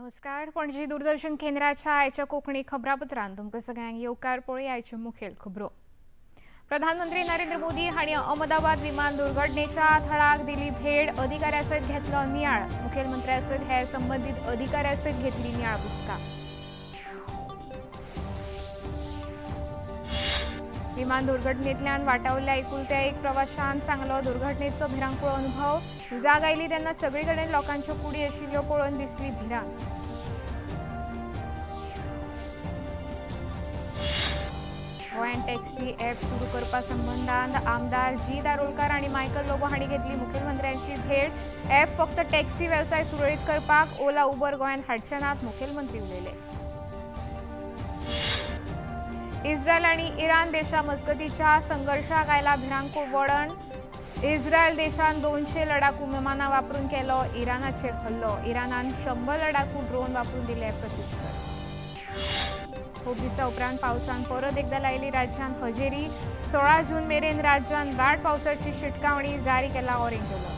नमस्कार, पणजी दूरदर्शन केंद्राच्या आयच्या कोंकणी खबरापत्रांत तुमकां सगळ्यांक येवकार. पळोवया आयच्यो मुखेल खबरो. प्रधानमंत्री नरेंद्र मोदी हांणी अहमदाबाद विमान दुर्घटनेच्या थळाक दिली भेट. अधिकाऱ्यां सयत घेतलो नियाळ. मुखेलमंत्र्या सयत हेर संबंदीत अधिकाऱ्यां सयत घेतली नियाळ बसका. विमान दुर्घटनेंतल्यान वाटावल्ल्या एकुलत्या एक प्रवाशान सांगलो दुर्घटनेचो भिरांकूळ अनुभव. जाग आयली तेन्ना सगळे कडेन लोकांच्यो कुडी आशिल्ल्यो पळोवन दिसली भिरांत. गोंयांत टॅक्सी ॲप सुरू करपा संबंदान आमदार जी दारोलकार आनी मायकल लोबो हांणी घेतली मुखेलमंत्र्यांची भेट. ॲप फक्त टॅक्सी वेवसाय सुरळीत करपाक, ओला उबर गोंयांत हाडचे नात, मुखेलमंत्री उलयले. इस्रायल आनी इराण देशा मजगतीच्या संघर्शाक आयला भिरांकूळ वळण. इस्रायल देशान 200 लडाकू विमानां वापरून केलो इराणाचेर हल्लो. इराणान 100 लडाकू ड्रोन वापरून दिले प्रत्युत्तर. खूब दिसा उपरांत पावसान परत एकदा लायली राज्यांत हजेरी. 16 जून मेरेन राज्यांत दाट पावसाची शिटकावणी, जारी केला ऑरेंज अलर्ट.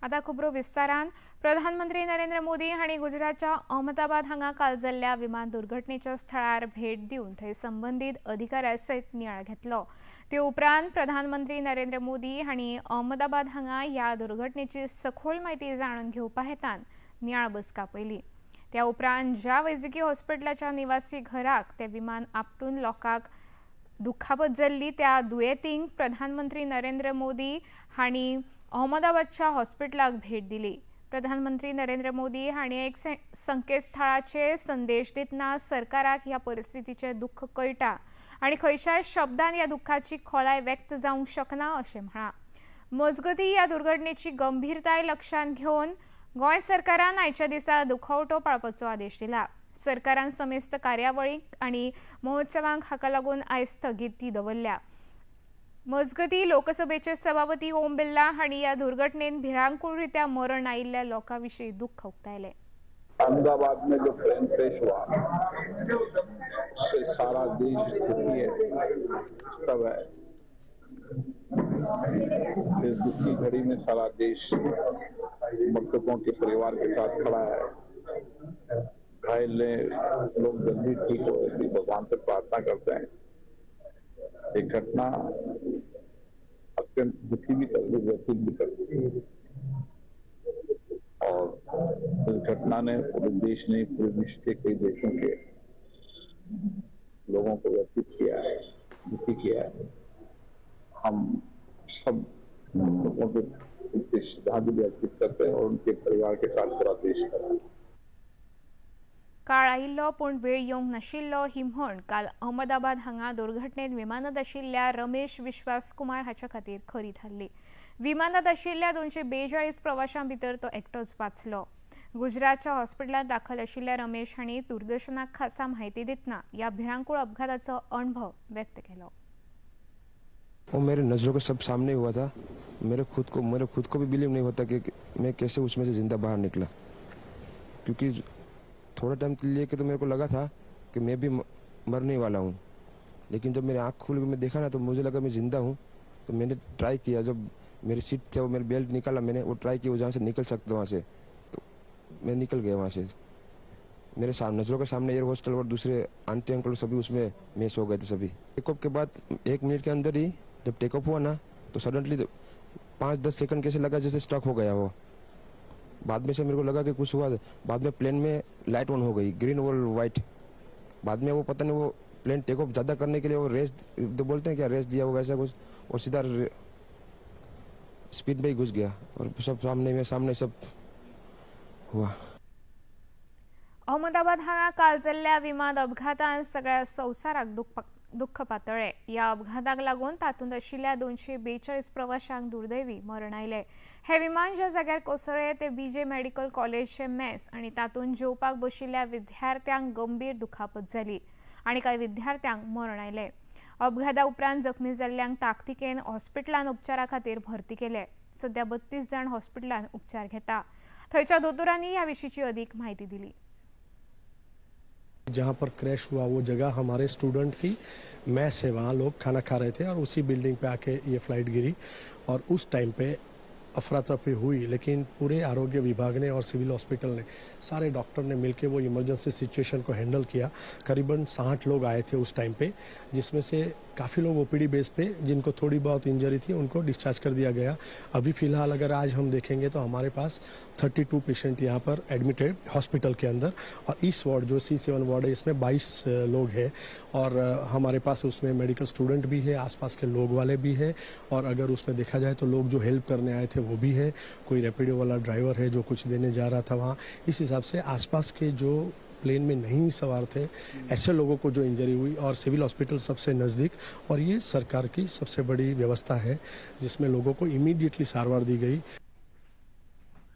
आता खबरो विस्तारान. प्रधानमंत्री नरेंद्र मोदी हांणी गुजरातच्या अहमदाबाद हांगा काल जाल्ल्या विमान दुर्घटनेच्या स्थळार भेट दिवन थंय संबंदीत अधिकाऱ्यां सयत नियाळ घेतलो. ते उपरांत प्रधानमंत्री नरेंद्र मोदी हांणी अहमदाबाद हांगा ह्या दुर्घटनेची सखोल म्हायती जाणून घेवपा हेतान नियाळ बसका पळयली. त्या उपरांत ज्या वैजकी हॉस्पिटलाच्या निवासी घराक ते विमान आपटून लोकांक दुखापत जाल्ली त्या दुयेंतींक प्रधानमंत्री नरेंद्र मोदी हांणी अहमदाबादच्या हॉस्पिटलाक भेट दिली. प्रधानमंत्री नरेंद्र मोदी हांणी एक संकेतस्थळाचेर संदेश दितना सरकाराक ह्या परिस्थितीचें दुख्ख कळटा आनी खंयच्याय शब्दान ह्या दुख्खाची खोलाय व्यक्त जावंक शकना अशें म्हळां. मजगतीं ह्या दुर्घटनेची गंभीरताय लक्षांत घेवन गोंय सरकारान आयच्या दिसा दुखवटो पाळपाचो आदेश दिला. सरकारान समेस्त कार्यावळींक आनी महोत्सवांक हाका लागून आयज स्थगिती दवरल्या. मजगतीं लोकसभेचे सभापती ओम बिर्ला हांणी ह्या दुर्घटनेत भिरांकूळरित्या मरण आयिल्ल्या लोकां विशीं दुख्ख उक्तायलें. अहमदाबाद में जो प्लेन क्रैश हुआ उससे सारा देश दुखी है, स्तब्ध है. इस दुख की घड़ी में सारा देश मृतकों के परिवार के साथ खड़ा है. घायल लोग जल्दी ठीक हो ऐसी भगवान से प्रार्थना करते हैं. एक घटना अत्यंत दुखी भी करती, व्यथित भी करती है और इस घटना ने पूरे देश ने, पूरे विश्व के कई देशों के लोगों को व्यथित किया है, दुखी किया है. हम सब लोगों को श्रद्धांजलि अर्पित करते हैं और उनके परिवार के साथ पूरा देश खड़ा है. काळ आयिल्लो पूण वेळ येवंक नाशिल्लो ही म्हण काल अहमदाबाद हांगा दुर्घटनेत विमानांत आशिल्ल्या रमेश विश्वास कुमार हाच्या खातीर खरी थारली. विमानांत आशिल्ल्या 242 प्रवाशां भितर तो एकटोच वाचलो. गुजरातच्या हॉस्पिटलांत दाखल आशिल्ल्या रमेश हांणी दूरदर्शनाक खासा म्हायती दितना ह्या भिरांकूळ अपघाताचो अणभव व्यक्त केलो. वो मेरे नजरों के सब सामने हुआ था. मेरे खुद को भी बिलीव नहीं होता कि मैं कैसे उसमें से जिंदा बाहर निकला, क्योंकि थोड़ा टाइम लेके तो मेरे को लगा था कि मैं भी मरने वाला हूँ, लेकिन जब मेरी आँख खुल के मैं देखा ना तो मुझे लगा मैं जिंदा हूँ. तो मैंने ट्राई किया, जब मेरी सीट थे वो मेरे बेल्ट निकाला मैंने, वो ट्राई किया जहाँ से निकल सकता वहाँ से, तो मैं निकल गया वहाँ से. मेरे सामने नजरों के सामने एयर हॉस्टल और दूसरे आंटी अंकल सभी उसमें मिस हो गए थे सभी. टेकऑफ के बाद 1 मिनट के अंदर ही जब टेकऑफ हुआ ना तो सडनली 5-10 सेकंड कैसे लगा जैसे स्टक हो गया वो. बाद में से मेरे को लगा कि कुछ हुआ. बाद में प्लेन में लाइट ऑन हो गई, ग्रीन और वाइट. बाद में वो पता नहीं वो प्लेन टेक ऑफ ज़्यादा करने के लिए वो रेस तो बोलते हैं क्या, रेस दिया होगा ऐसा कुछ, और सीधा स्पीड में ही घुस गया और सब सामने में सामने सब हुआ. अहमदाबाद हांगा काल जाल्ल्या विमान अपघातान सगळ्या संवसाराक दुख्ख पातळ्ळें. ह्या अपघाताक लागून तातूंत आशिल्ल्या 242 प्रवाशांक दुर्दैवी मरण आयलें. हें विमान ज्या जाग्यार कोसळ्ळें तें बीजे मेडिकल कॉलेजचें मेस आनी तातूंत जेवपाक बशिल्ल्या विद्यार्थ्यांक गंभीर दुखापत जाली आनी कांय विद्यार्थ्यांक मरण आयलें. अपघाता उपरांत जखमी जाल्ल्यांक ताकतिकेन हॉस्पिटलांत उपचारा खातीर भरती केले. सध्या 32 जाण हॉस्पिटलांत उपचार घेता. थंयच्या दोतोरांनी ह्या विशींची अदीक म्हायती दिली. जहां पर क्रैश हुआ वो जगह हमारे स्टूडेंट की मैस है, वहाँ लोग खाना खा रहे थे और उसी बिल्डिंग पे आके ये फ्लाइट गिरी और उस टाइम पे अफरा तफरी हुई, लेकिन पूरे आरोग्य विभाग ने और सिविल हॉस्पिटल ने सारे डॉक्टर ने मिलके वो इमरजेंसी सिचुएशन को हैंडल किया। करीबन 60 लोग आए थे उस टाइम पे, जिसमें से काफ़ी लोग ओपीडी बेस पे जिनको थोड़ी बहुत इंजरी थी उनको डिस्चार्ज कर दिया गया। अभी फ़िलहाल अगर आज हम देखेंगे तो हमारे पास 32 पेशेंट यहाँ पर एडमिटेड हॉस्पिटल के अंदर, और इस वार्ड जो C7 ward है इसमें 22 लोग हैं और हमारे पास उसमें मेडिकल स्टूडेंट भी है, आसपास के लोग वाले भी है, और अगर उसमें देखा जाए तो लोग जो हेल्प करने आए थे वो भी है, कोई रैपिडो वाला ड्राइवर है जो कुछ देने जा रहा था वहाँ। इस हिसाब से आसपास के जो प्लेन में नहीं सवार थे ऐसे लोगों को जो इंजरी हुई, और सिविल हॉस्पिटल सबसे नज़दीक, और ये सरकार की सबसे बड़ी व्यवस्था है जिसमें लोगों को इमीडिएटली सारवार दी गई।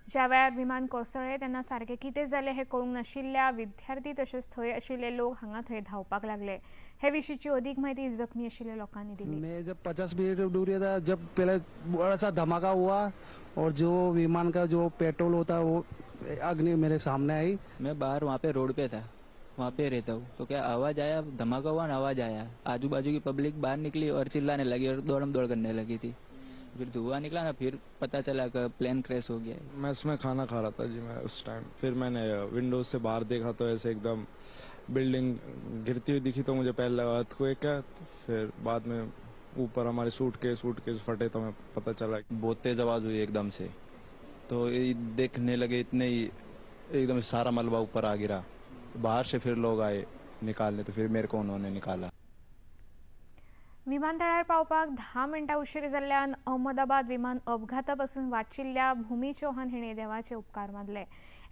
ज्या वेळार विमान कोसळ्ळें तेन्ना सारकें कितें जालें हें कळूंक नाशिल्ल्या विद्यार्थी तशेंच थंय आशिल्ले लोक हांगा थंय धांवपाक लागले। हे विशींची अधिक माहिती जखमी आशिल्ल्या लोकांनी दिली। मैं जब 50 मीटर दूर था जब पहले बड़ा सा धमाका हुआ और जो विमान का जो पेट्रोल होता है वो अग्नि मेरे सामने आई। मैं बाहर वहाँ पे रोड पे था, वहाँ पे रहता हूँ, तो क्या आवाज़ आया, धमाका हुआ ना आवाज़ आया, आजू बाजू की पब्लिक बाहर निकली और चिल्लाने लगी और दौड़म दौड़ करने लगी थी। फिर धुआं निकला ना, फिर पता चला कि प्लेन क्रैश हो गया है। मैं इसमें खाना खा रहा था जी मैं उस टाइम, फिर मैंने विंडोज से बाहर देखा तो ऐसे एकदम बिल्डिंग गिरती हुई दिखी, तो मुझे पहले लगा अर्थक्वेक है, तो फिर बाद में ऊपर हमारे सूटकेस फटे तो हमें पता चला। बहुत तेज आवाज़ हुई एकदम से, तो देखने लगे इतने ही एकदम सारा मलबा ऊपर आ गिरा। बाहर से फिर लोग आए निकालने, तो फिर मेरे को उन्होंने निकाला। विमानतळार पावपाक 10 मिनटां उशीर जाल्ल्यान अहमदाबाद विमान अपघाता पासून वाचिल्ल्या भूमी चौहान हिणें देवाचे उपकार मानले।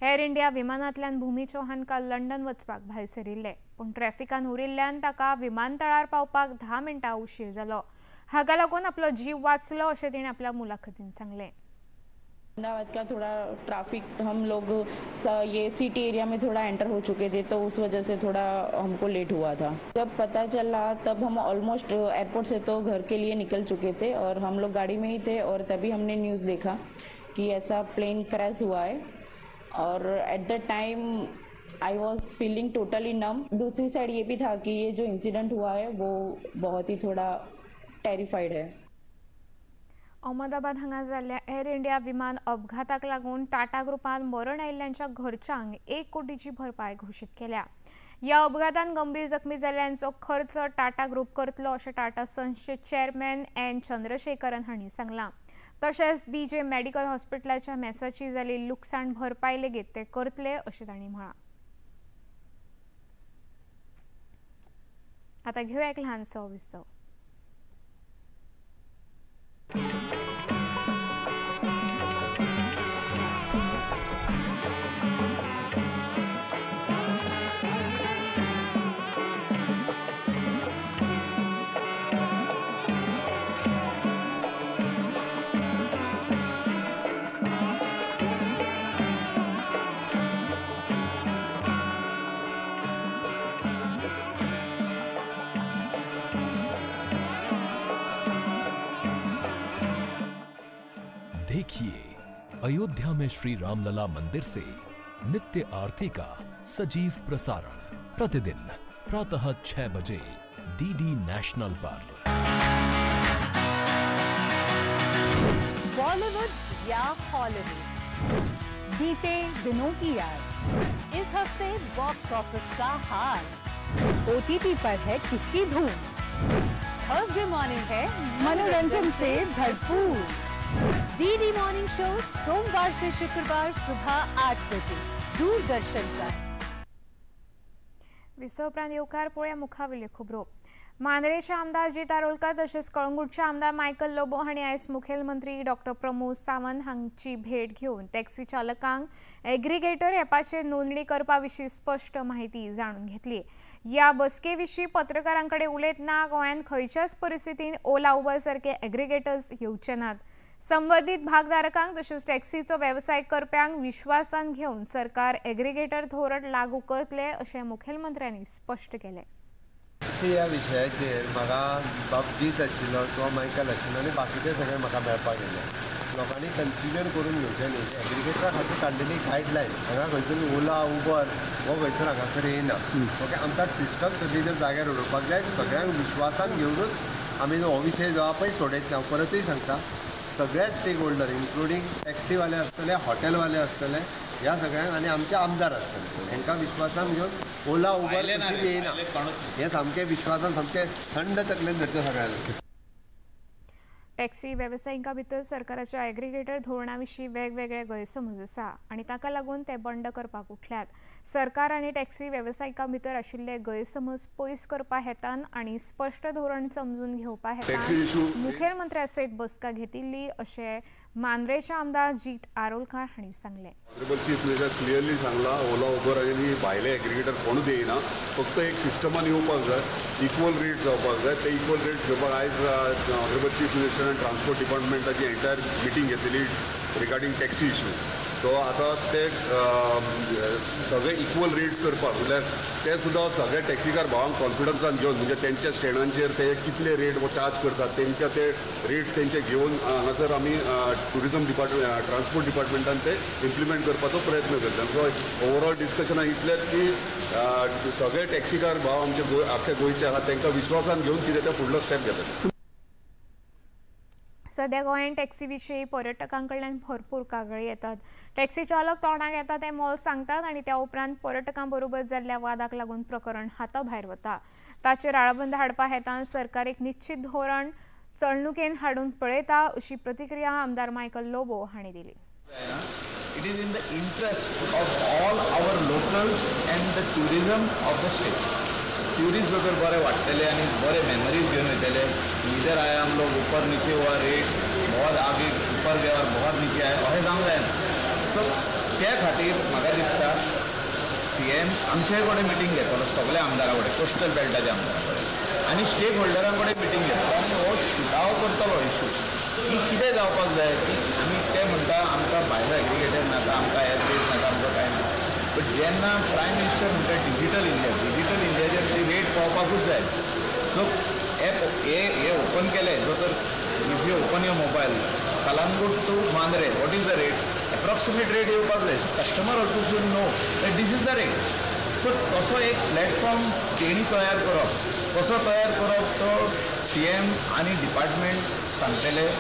एअर इंडिया विमानांतल्यान भूमी चौहान काल लंडन वचपाक भायर सरिल्ले, पूण ट्रॅफिकान उरिल्ल्यान ताका विमानतळार पावपाक 10 मिनटां उशीर जालो। हाका लागून आपलो जीव वाचलो अशें तिणें आपल्या मुलाखतीन सांगलें। अहमदाबाद का थोड़ा ट्रैफिक, हम लोग ये सिटी एरिया में थोड़ा एंटर हो चुके थे, तो उस वजह से थोड़ा हमको लेट हुआ था। जब पता चला तब हम ऑलमोस्ट एयरपोर्ट से तो घर के लिए निकल चुके थे और हम लोग गाड़ी में ही थे, और तभी हमने न्यूज़ देखा कि ऐसा प्लेन क्रैश हुआ है। और at the time I was feeling totally numb. दूसरी साइड ये भी था कि ये जो इंसिडेंट हुआ है वो बहुत ही थोड़ा टेरिफाइड है। अहमदाबाद हांगा जाल्ल्या एअर इंडिया विमान अपघाताक लागून टाटा ग्रुपान मरण आयिल्ल्यांच्या घरच्यांक 1 कोटीची भरपाय घोशीत केल्या। ह्या अपघातान गंभीर जखमी जाल्ल्यांचो खर्च टाटा ग्रुप करतलो अशें टाटा सन्सचे चेअरमॅन एन चंद्रशेखरन हांणी सांगलां। तशेंच बीजे मेडिकल हॉस्पिटलाच्या मेसाची जाल्ली लुकसाण भरपाय लेगीत ते करतले अशें तांणी म्हळां। आतां घेवया एक ल्हानसो विसव। देखिए अयोध्या में श्री रामलला मंदिर से नित्य आरती का सजीव प्रसारण प्रतिदिन प्रातः 6 बजे डीडी नेशनल पर। बॉलीवुड या हॉलीवुड, बीते दिनों की याद, इस हफ्ते बॉक्स ऑफिस का हाल, ओटीटी पर है किसकी धूम, थर्सडे मॉर्निंग है मनोरंजन से भरपूर। डीडी मॉर्निंग शो सोमवार से शुक्रवार सुबह 8 बजे दूरदर्शन पर। विसव उपरांत येवकार पळोवया मुखावेल्यो खबरो। मांद्रेचे आमदार अजीत आरोलकर तशेंच कळंगूटचे आमदार मायकल लोबो हांणी आयज मुखेलमंत्री डॉक्टर प्रमोद सावंत हांची भेट घेवन टॅक्सी चालकांक एग्रीगेटर ॲपाचेर नोंदणी करपा विशीं स्पश्ट माहिती जाणून घेतली। ह्या बसके विशीं पत्रकारां कडेन उलयतना गोंयांत खंयच्याच परिस्थितींत ओला उबर सारके एग्रीगेटर्स येवचे नात। संबंदीत भागधारकांक तशेंच टॅक्सीचो वेवसाय करप्यांक विश्वासान घेवन सरकार एग्रीगेटर धोरण लागू करतले अशें मुखेलमंत्र्यांनी स्पश्ट केलें। ह्या विशयाचेर म्हाका बाब जीत आशिल्लो तो मायकल आशिल्लो आनी बाकीचे सगळे म्हाका मेळपाक गेले। लोकांनी कन्फ्युजन करून घेवचें न्ही. एग्रिगेटरा खातीर काडलेली गायडलायन हांगा खंयसून ओला उबर हो खंयसर हांगासर येयना. ओके, आमकां सिस्टम सगळी जर जाग्यार उडोवपाक जाय, सगळ्यांक विश्वासान घेवनूच आमी हो विशय जो आहा पळय सोडयत ना. हांव परतूय सांगता, सगळ्याच स्टेक होल्डर इन्क्लुडींग टॅक्सीवाले आसतले, हॉटेलवाले आसतले, ह्या सगळ्यांक आनी आमचे आमदार आसतले, हांकां विश्वासान घेवन ओला उबर कशीच येयना हें सामकें विश्वासान सामकें थंड तकलेन धरचें सगळ्यांनी. टॅक्सी वेवसायिकां भितर सरकाराच्या एग्रिगेटर धोरणा विशीं वेगवेगळे गैरसमज आसा आनी ताका लागून ते बंड करपाक उठल्यात. सरकार आनी टॅक्सी वेवसायिकां भितर आशिल्ले गैरसमज पयस करपा हेतान आनी स्पश्ट धोरण समजून घेवपा हेतान मुखेलमंत्र्या सयत बसका घेतिल्ली अशें मांद्रेचे आमदार जीत आरोलकार हांणी सांगलें. ऑनरेबल चीफ मिनिस्टर क्लियरली सांगला, ओला उबर आनी भायले एग्रिगेटर कोणूच येयना, फक्त एक सिस्टमान येवपाक जाय, इक्वल रेट्स जावपाक जाय. ते इक्वल रेट्स घेवपाक आयज ऑनरेबल चीफ मिनिस्टर आनी ट्रान्सपोर्ट डिपार्टमेंटाची एंटायर मिटींग घेतलेली रिगार्डींग टॅक्सी इशू. सो आतां ते सगळे इक्वल रेट्स करपाक म्हणल्यार ते सुद्दां सगळे टॅक्सीकार भावांक कॉन्फिडन्सान घेवन म्हणजे तेंच्या स्टँडांचेर ते कितले रेट चार्ज करतात तेंच्या ते रेट्स तेंचे घेवन हांगासर आमी टुरिजम डिपार्टमेंट ट्रान्सपोर्ट डिपार्टमेंटान ते इम्प्लिमेंट करपाचो प्रयत्न करता. सो ओवरऑल डिस्कशनां इतलेंच की सगळे टॅक्सीकार भाव आमचे आख्खे गोंयचे आहा तांकां विश्वासान घेवन कितें ते फुडलो स्टेप घेतले. सध्या गोंयांत टॅक्सी विशीं पर्यटकां कडल्यान भरपूर कागाळी येतात. टॅक्सी चालक तोंडाक येता ते मोल सांगतात आनी त्या उपरांत पर्यटकां बरोबर जाल्ल्या वादाक लागून प्रकरण हाता भायर वता. ताचेर आळाबंद हाडपा हेतान सरकार एक निश्चित धोरण चलणुकेन हाडून पळयता अशी प्रतिक्रिया आमदार मायकल लोबो हांणी दिली. It is in the interest of all our locals and the tourism of the state. Tourist जर बरे वाटतले आनी बरे मेमरीज घेवन वयतले. इधर आया हम लोग, ऊपर नीचे हुआ रेट, बहुत आगे ऊपर गया और बहुत नीचे आया, अशें जावंक जायना. सो त्या खातीर म्हाका दिसता सी एम आमचे कडेन मिटींग घेतलो, सगळ्या आमदारां कडेन, कोस्टल बेल्टाच्या आमदारां कडेन आनी स्टेक होल्डरां कडेन मिटींग घेतलो आनी हो सुटावो करतलो इशू की कितें जावपाक जाय. की आमी ते म्हणटा आमकां भायलो एग्रिगेटर नाका, आमकां एप बेज नाका, आमकां कांय ना. बट जेन्ना प्रायम मिनिस्टर म्हणटा डिजिटल इंडिया, डिजिटल इंडियाचेर ती रेट पावपाकूच जाय. सो एप हे ओपन केलें जो तर if you open your mobile Calangute to Mandrem what is the rate, approximate rate येवपाक जाय. Customer also should know that this is the rate. So तसो एक प्लॅटफॉर्म तेणी तयार करप, कसो तयार करप तो सी एम आनी डिपार्टमेंट सांगतले.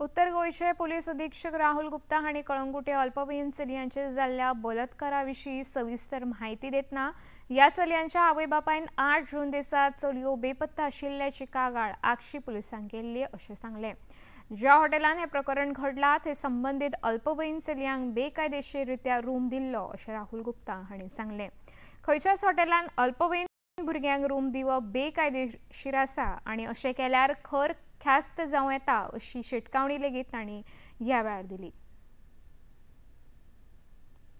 उत्तर गोंयचे पोलीस अधीक्षक राहुल गुप्ता हांणी कळंगुटे अल्पवयीन चलयांचेर जाल्ल्या बलात्कारा विशीं सविस्तर म्हायती दितना ह्या चलयांच्या आवय बापायन 8 जून दिसा चलयो बेपत्ता आशिल्ल्याची कागाळ आगशी पुलिसांक केल्ली अशें सांगलें. ज्या हॉटेलान हें प्रकरण घडलां थंय संबंदीत अल्पवयीन चलयांक बेकायदेशीर रित्या रूम दिल्लो अशें राहुल गुप्ता हांणी सांगलें. खंयच्याच हॉटेलान अल्पवयीन भुरग्यांक रूम दिवप बेकायदेशीर आसा आनी अशें केल्यार खर ख्यास्त जावं येता अशी शिटकावणी लेगीत तांणी ह्या वेळार दिली.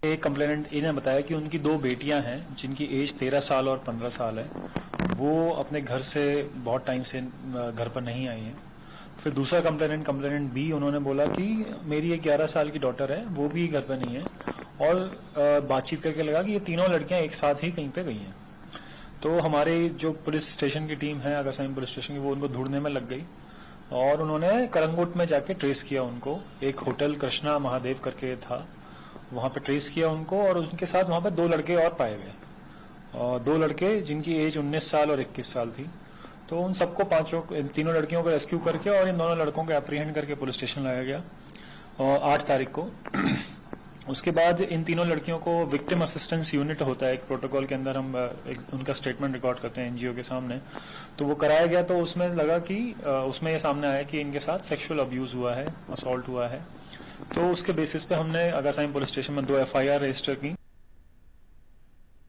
एक कंप्लेनेंट ने बताया कि उनकी 2 बेटियां हैं जिनकी एज 13 साल और 15 साल है, वो अपने घर से बहुत टाइम से घर पर नहीं आई हैं. फिर दूसरा कंप्लेनेंट बी, उन्होंने बोला कि मेरी एक 11 साल की डॉटर है, वो भी घर पर नहीं है, और बातचीत करके लगा कि ये तीनों लड़कियां एक साथ ही कहीं पे गई हैं. तो हमारे जो पुलिस स्टेशन की टीम है, आगासाहिब पुलिस स्टेशन की, वो उनको ढूंढने में लग गई और उन्होंने करंगुट में जाके ट्रेस किया उनको. एक होटल कृष्णा महादेव करके था, वहां पे ट्रेस किया उनको और उनके साथ वहां पे 2 लड़के और पाए गए, और 2 लड़के जिनकी एज 19 साल और 21 साल थी. तो उन सबको तीनों लड़कियों को रेस्क्यू करके और इन दोनों लड़कों को एप्रीहेंड करके पुलिस स्टेशन लाया गया और 8 तारीख को. उसके बाद इन तीनों लड़कियों को विक्टिम असिस्टेंस यूनिट होता है एक प्रोटोकॉल के अंदर, हम उनका स्टेटमेंट रिकॉर्ड करते हैं एनजीओ के सामने, तो वो कराया गया. तो उसमें लगा कि उसमें ये सामने आया कि इनके साथ सेक्सुअल अब्यूज हुआ है, असॉल्ट हुआ है. तो उसके बेसिस पे हमने आगासाहिब पुलिस स्टेशन में 2 FIR register की.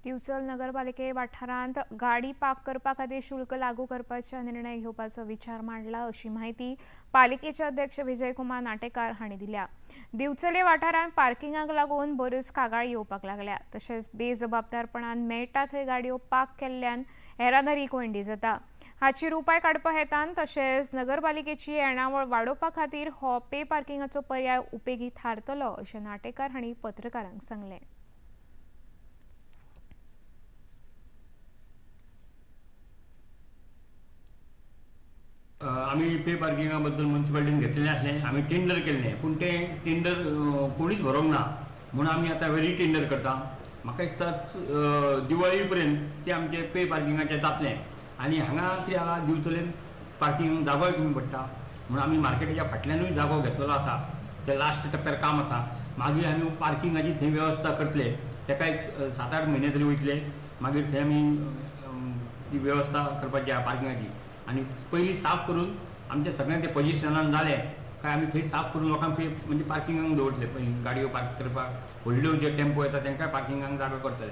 दिवचल नगरपालिके वाठारांत गाडी पार्क करपा खातीर शुल्क लागू करपाचो निर्णय घेवपाचो विचार मांडला अशी म्हायती पालिकेचे अध्यक्ष विजय कुमार नाटेकार हांणी दिल्या. दिवचले वाठारांत पार्किंगाक लागून बऱ्योच कागाळी येवपाक लागल्या. तशेंच बेजबाबदारपणान मेळटा थंय गाडयो पार्क केल्ल्यान येरादारी कोंयडी जाता. हाचेर उपाय काडपा हेतान तशेंच नगरपालिकेची येणावळ वाडोवपा खातीर हो पे पार्किंगाचो पर्याय उपेगी थारतलो अशें नाटेकार हांणी पत्रकारांक सांगलें. आमी पे पार्किंगा बद्दल म्युनिसिपालिटीन घेतलेलें आसलें, आमी टेंडर केल्लें, पूण तें टेंडर कोणीच भरोंक ना म्हणून आमी आतां रिटेंडर करता. म्हाका दिसता दिवाळी पर्यंत तें आमचें पे पार्किंगाचें जातलें. आनी हांगा कितें आसा, दिवचलेन पार्किंग जागोय कमी पडटा म्हणून आमी मार्केटाच्या फाटल्यानूय जागो घेतलेलो आसा. ते लास्ट टप्प्यार काम आसा. मागीर आमी पार्किंगाची थंय वेवस्था करतले, ताका एक 7-8 म्हयने तरी वयतले. मागीर थंय आमी ती वेवस्था करपाची आसा पार्किंगाची. आनी पयलीं साफ करून आमच्या सगळ्यां ते पोजिशनान जालें काय आमी थंय साफ करून लोकांक पे म्हणजे पार्किंगाक दवरतले. पयलीं गाडयो पार्क करपाक व्हडल्यो जे टेम्पो येता तांकां पार्किंगाक जागो करतले.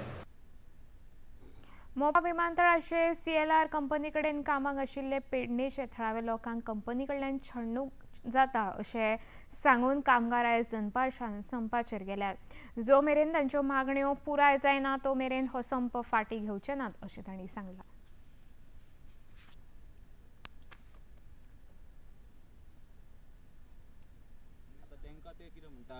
मोपा विमानतळाचे CLR company कडेन कामाक आशिल्ले पेडणेचे थळाव्या लोकांक कंपनी कडल्यान छळणूक जाता अशें सांगून कामगार आयज दनपारच्यान संपाचेर गेल्यार. जो मेरेन तांच्यो मागण्यो पुराय जायना तो मेरेन हो संप फाटीं घेवचे नात अशें तांणी सांगलां.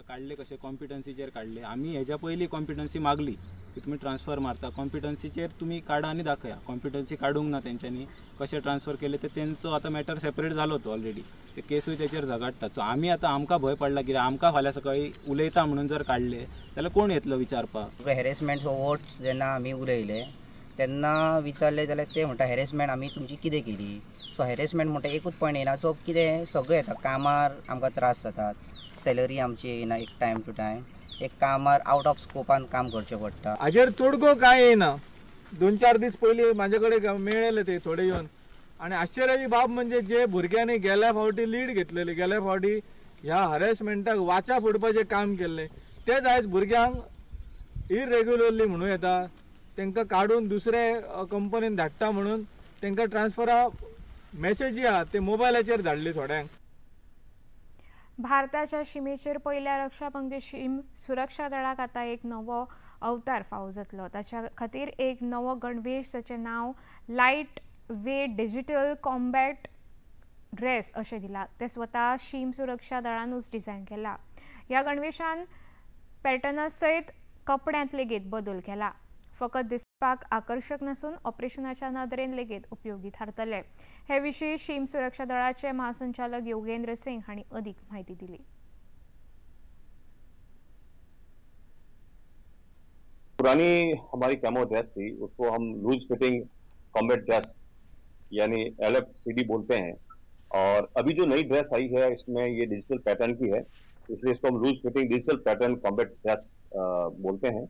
काडले कशे कॉम्पिटन्सीचेर काडले. आमी हेज्या पयलीं कॉम्पिटन्सी मागली की तुमी ट्रान्सफर मारता, कॉम्पिटन्सीचेर तुमी काडा आनी दाखया. कॉम्पिटन्सी काडूंक ना तेंच्यांनी, कशें ट्रान्सफर केले ते तेंचो आतां मॅटर सेपरेट जालो तो ऑलरेडी, ते केसूय तेचेर झगडटात. सो आमी आतां आमकां भंय पडला कित्याक आमकां फाल्यां सकाळीं उलयता म्हणून जर काडले जाल्यार कोण येतलो विचारपाक. हॅरेसमेंट हो वर्ड्स जेन्ना आमी उलयले तेन्ना विचारले जाल्यार ते म्हणटा हॅरेसमेंट आमी तुमची कितें केली. सो हॅरेसमेंट म्हणटा एकूच पॉयंट येना, सो कितें सगळें येता. कामार आमकां त्रास जातात, सॅलरी आमची येयना एक टायम टू टायम, एक कामार आवट ऑफ स्कोपान काम करचें पडटा. हाजेर तोडगो कांय येयना. 2-4 दीस पयलीं म्हाजे कडेन मेळ्ळेले ते थोडे येवन, आनी आश्चर्याची बाब म्हणजे जे भुरग्यांनी गेल्या फावटी लीड घेतलेली, गेल्या फावटी ह्या हॅरेसमेंटाक वाचा फोडपाचें काम केल्लें, तेच आयज भुरग्यांक इरेग्युलरली म्हणूं येता तांकां काडून दुसरे कंपनीन धाडटा म्हणून तांकां ट्रान्सफरा मॅसेजी आहा ते मोबायलाचेर धाडली थोड्यांक. भारताच्या शिमेचेर पयल्या रक्षाभंगी शीम सुरक्षा दळाक आतां एक नवो अवतार फावो जातलो. ताच्या खातीर एक नवो गणवेश जाचें नांव light weight digital combat dress अशें दिलां. तें स्वता शीम सुरक्षा दळानूच डिझायन केला. ह्या गणवेशान पॅटर्ना सयत कपड्यांत लेगीत बदल केला. फकत दिसपाक आकर्शक नासून ऑपरेशनाच्या नदरेन लेगीत उपयोगी थारतले. हे विशीं शीम सुरक्षा दळाचे महासंचालक योगेंद्र सिंग हांणी अधिक माहिती दिली. पुरानी हमारी कैमो ड्रेस थी, उसको हम लूज फिटिंग कॉम्बैट ड्रेस यानी LFCD बोलते हैं, और अभी जो नई ड्रेस आई है इसमें ये डिजिटल पैटर्न की है, इसलिए इसको हम loose fitting digital pattern combat dress बोलते हैं।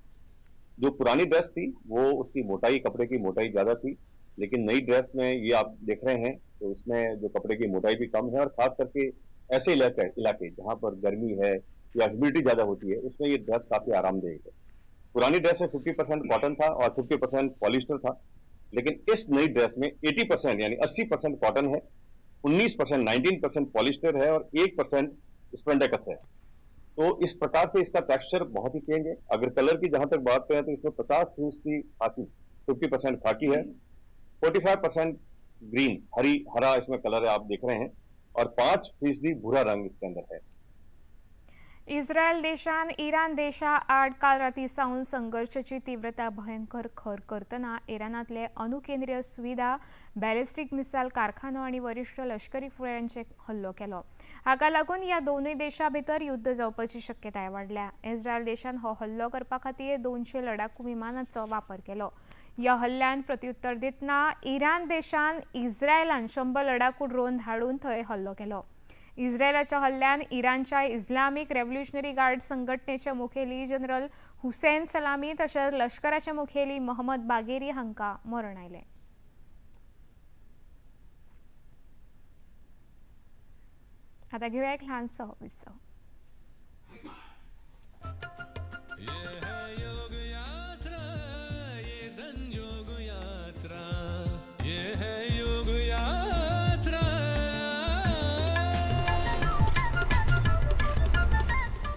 जो पुरानी ड्रेस थी वो उसकी मोटाई, कपड़े की मोटाई ज़्यादा थी, लेकिन नई ड्रेस में ये आप देख रहे हैं तो इसमें जो कपड़े की मोटाई भी कम है, और ख़ास करके ऐसे इलाके जहाँ पर गर्मी है या ह्यूमिडिटी ज़्यादा होती है उसमें ये ड्रेस काफ़ी आरामदेह है। पुरानी ड्रेस में 50% कॉटन था और 50% पॉलिस्टर था, लेकिन इस नई ड्रेस में 80% यानी 80% कॉटन है, 19% पॉलिस्टर है और 1% स्पेंडेक्स है। तो इस प्रकार से इसका टेक्सचर बहुत ही चेंज है। अगर कलर की जहां तक बात करें तो इसमें 50% खाकी, 50% खाकी है, 45% ग्रीन हरा इसमें कलर है आप देख रहे हैं, और 5% भूरा रंग इसके अंदर है। इस्रायल देशान इराण देशा आड काल राती सावन संघर्षाची तीव्रता भयंकर खर करतना इराणांतले अणुकेंद्रीय सुविधा, बॅलिस्टिक मिसायल कारखानो आनी वरिष्ठ लष्करी फुडाऱ्यांचेर हल्लो केलो. हाका लागून ह्या दोनूय देशां भितर युद्ध जावपाची शक्यताय वाडल्या. इस्रायल देशान हो हल्लो करपा खातीर 200 लडाकू विमानांचो वापर केलो. ह्या हल्ल्यान प्रत्युत्तर दितना इराण देशान इस्रायलान 100 लडाकू ड्रोन धाडून थंय हल्लो केलो. इस्रायलाच्या हल्ल्यान इराणच्या इस्लामिक रेव्होल्युशनरी गार्ड संघटनेचे मुखेली जनरल हुसेन सलामी तशेंच लष्कराचे मुखेली मोहम्मद बागेरी हांकां मरण आयलें. आतां घेवया एक ल्हानसो विसव.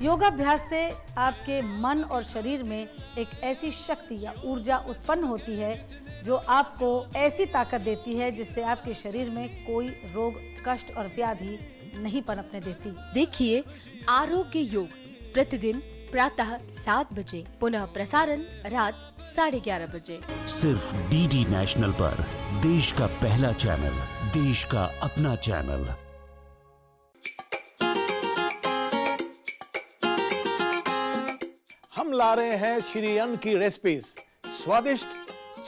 योगाभ्यास से आपके मन और शरीर में एक ऐसी शक्ति या ऊर्जा उत्पन्न होती है जो आपको ऐसी ताकत देती है जिससे आपके शरीर में कोई रोग, कष्ट और व्याधि नहीं पनपने देती। देखिए आरोग्य योग प्रतिदिन प्रातः 7 बजे, पुनः प्रसारण रात 11:30 बजे, सिर्फ डीडी नेशनल पर, देश का पहला चैनल देश का अपना चैनल। हम ला रहे हैं श्री अन्न की रेसिपीज, स्वादिष्ट,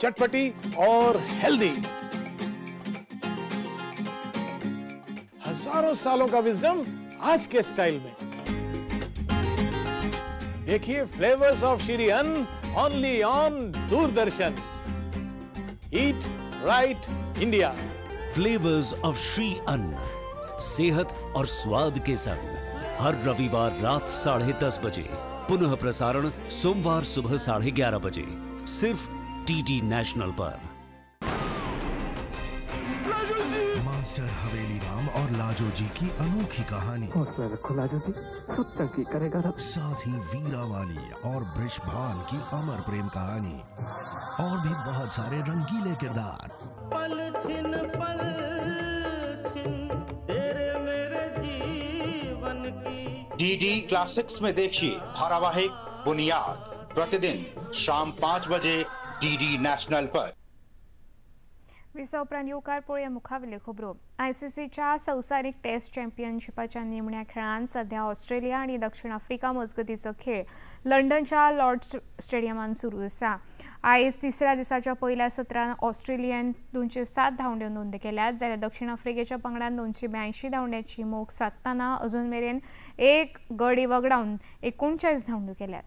चटपटी और हेल्दी। हजारों सालों का विजडम आज के स्टाइल में। देखिए flavours of Shri Anna only on Doordarshan. Eat right India. Flavours of Shri Anna, सेहत और स्वाद के संग, हर रविवार रात 10:30 बजे, पुनः प्रसारण सोमवार सुबह 11:30 बजे, सिर्फ डीडी नेशनल पर। मास्टर हवेली राम और लाजो जी की अनोखी कहानी। हौसला रखो लाजो जी, सब तरक्की करेगा रब। साथ ही वीरा वाली और बृषभान की अमर प्रेम कहानी और भी बहुत सारे रंगीले किरदार। पल छिन तेरे मेरे जीवन की। डीडी क्लासिक्स में देखिए धारावाहिक बुनियाद, प्रतिदिन शाम 5 बजे डीडी नेशनल पर। विसा उपरांत येवकार पळोवया मुखावेल्यो खबरो। आयसीसीच्या संवसारीक टेस्ट चॅम्पियनशिपाच्या निमण्या खेळांत सध्या ऑस्ट्रेलिया आनी दक्षिण आफ्रिका मजगतीचो खेळ लंडनच्या लॉर्ड्स स्टेडियमांत सुरू आसा। आयज तिसऱ्या दिसाच्या पयल्या सत्रांत ऑस्ट्रेलियान 207 धांवड्यो नोंद केल्यात, जाल्यार दक्षिण आफ्रिकेच्या पंगडान 282 धांवड्यांची मोख सादतना अजून मेरेन एक गडी वगडावन 39 धांवड्यो केल्यात।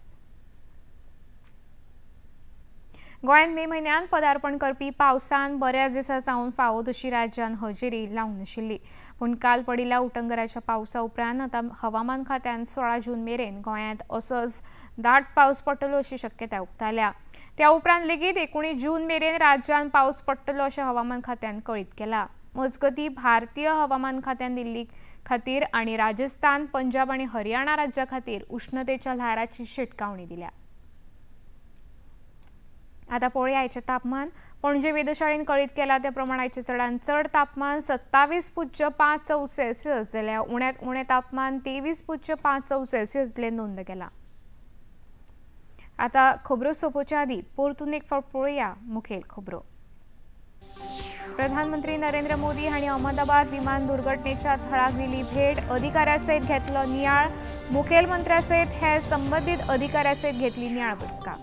गोंयांत मे म्हयन्यांत पदार्पण करपी पावसान बऱ्याच दिसां सावन फावो तशी राज्यान हजेरी लावंक नाशिल्ली, पूण काल पडिल्ल्या उटंगराच्या पावसा उपरांत आतां हवामान खात्यान 16 जून मेरेन गोंयांत असोच दाट पावस पडटलो अशी शक्यताय उक्तायल्या। त्या उपरांत लेगीत 19 जून मेरेन राज्यांत पावस पडटलो अशें हवामान खात्यान कळीत केलां। मजगतीं भारतीय हवामान खात्यान दिल्ली खातीर आनी राजस्थान, पंजाब आनी हरियाणा राज्या खातीर उष्णतेच्या ल्हाराची शिटकावणी दिल्या। आता पळोवया आयचें तापमान। पणजे वेधशाळेन कळीत केला त्या प्रमाण आयचें चडांत चड तापमान 27.54 सेल्सियस जाल्यार उण्यांत उणें तापमान 23.54 सेल्सियस इतलें नोंद केलां। आतां खबरो सोंपोवच्या आदीं परतून एक फावट पळोवया मुखेल खबरो। प्रधानमंत्री नरेंद्र मोदी हांणी अहमदाबाद विमान दुर्घटनेच्या थळाक दिली भेट, अधिकाऱ्या सयत घेतलो नियाळ, मुखेलमंत्र्या सयत हे संबंदीत अधिकाऱ्या सयत घेतली नियाळ बसका।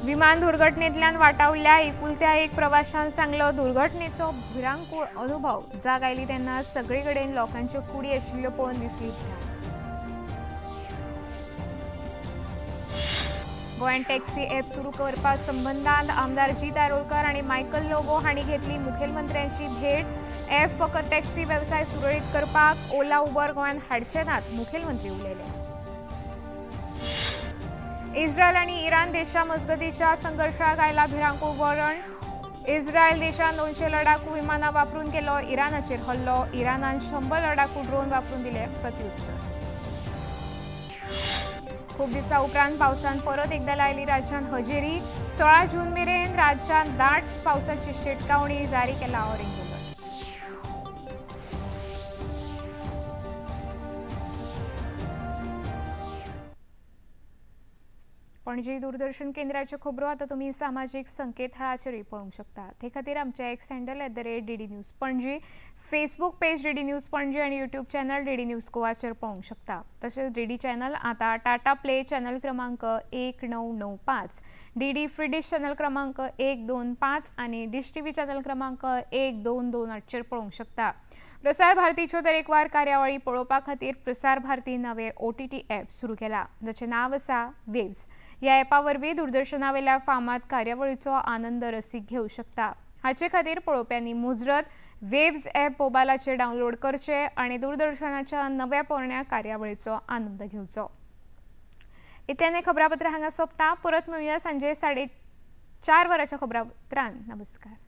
विमान दुर्घटनेतल्यान वाटावल्ल्या एकुलत्या एक प्रवाशान सांगलो दुर्घटनेचो भिरांकूळ अनुभव, जाग आयली तेन्ना सगळे कडेन लोकांच्यो कुडी आशिल्ल्यो पळोवन दिसली भिरांत। गोंयांत टॅक्सी ॲप सुरू करपा संबंदांत आमदार जीत आरोलकर आनी मायकल लोबो हांणी घेतली मुखेलमंत्र्यांची भेट, ॲप फकत टॅक्सी वेवसाय सुरळीत करपाक, ओला उबर गोंयांत हाडचे नात, मुखेलमंत्री उलयले। इस्रायल आणि इराण देशा मजगतीच्या संघर्षाक आयला भिरांकूळ वळण, इस्रायल देशान 200 लडाकू विमानां वापरून केलो इराणाचेर हल्लो, इराणान 100 लडाकू ड्रोन वापरून दिले प्रत्युत्तर। खूब दिसां उपरांत पावसान परत एकदा लायली राज्यांत हजेरी, 16 जून मेरेन राज्यांत दाट पावसाची शिटकावणी, जारी केला ऑरेंज अलर्ट। पणजी दूरदर्शन केंद्राच्यो खबरो आतां तुमी सामाजीक संकेतथळाचेरूय पळोवंक शकता। ते खातीर आमच्या X handle @DD News Panaji, Facebook page DD News Panaji आनी यूट्यूब चॅनल डीडी न्यूज गोवाचेर पळोवंक शकता। तशेंच डीडी चॅनल आतां टाटा प्ले चॅनल क्रमांक 1995, डीडी फ्री डिश चॅनल क्रमांक 125 आनी डिश टीव्ही चॅनल क्रमांक 1228चेर पळोवंक शकता। प्रसार भारतीच्यो तरेकवार कार्यावळी पळोवपा खातीर प्रसार भारती नवे OTT app सुरू केला, जाचें नांव आसा वेव्स। ह्या ॲपा वरवीं दूरदर्शनावेल्या फामाद कार्यावळीचो आनंद रसीक घेवं शकता। हाचे खातीर पळोवप्यांनी मुजरत वेव्स ॲप मोबायलाचेर डावनलोड करचें आनी दूरदर्शनाच्या नव्या पोरण्या कार्यावळीचो आनंद घेवचो। इतल्यान खबरापत्र हांगा सोंपता। परत मेळुया सांजे 4:30 वरांच्या खबरापत्रान। नमस्कार।